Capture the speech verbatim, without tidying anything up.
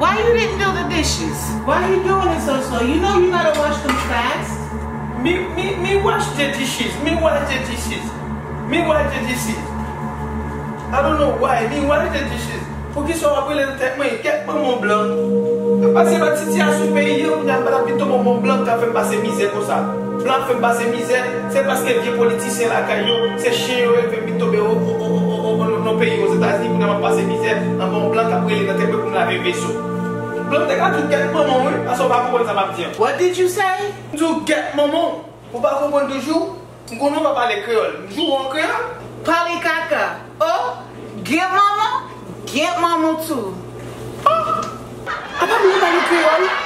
Why you didn't do the dishes? Why you doing it so slow? You know you gotta wash them fast. Me, me, me wash the dishes. Me wash the dishes. Me wash the dishes. I don't know why. Me wash the dishes. Poukisa w ap rele nan tèt mwen? Kèt manman w blan. Pase lòt sitiyasyon peyi an, kounye a m pa t ap vin tonbe yon blan k ap fè m pase mizè konsa. Blan ap fè m pase mizè, se paske vye politisyen lakay yo, se chen yo elve m vin tonbe o, o, o, o, o, o, nan peyi Ozetazini, kounye a m ap pase mizè, anba yon blan k ap rele nan tèt mwen pou m lave veso. Blan te ka di w kèt manman w, wi, paske w pa konprann sa m ap di an. What did you say? M di w kèt manman w, ou pa konprann toujou? M konnen w pa pale kreyòl. M jwe w an kreyòl? Pale kaka. Oh, get mama, get mama too. Apa m pale kreyòl?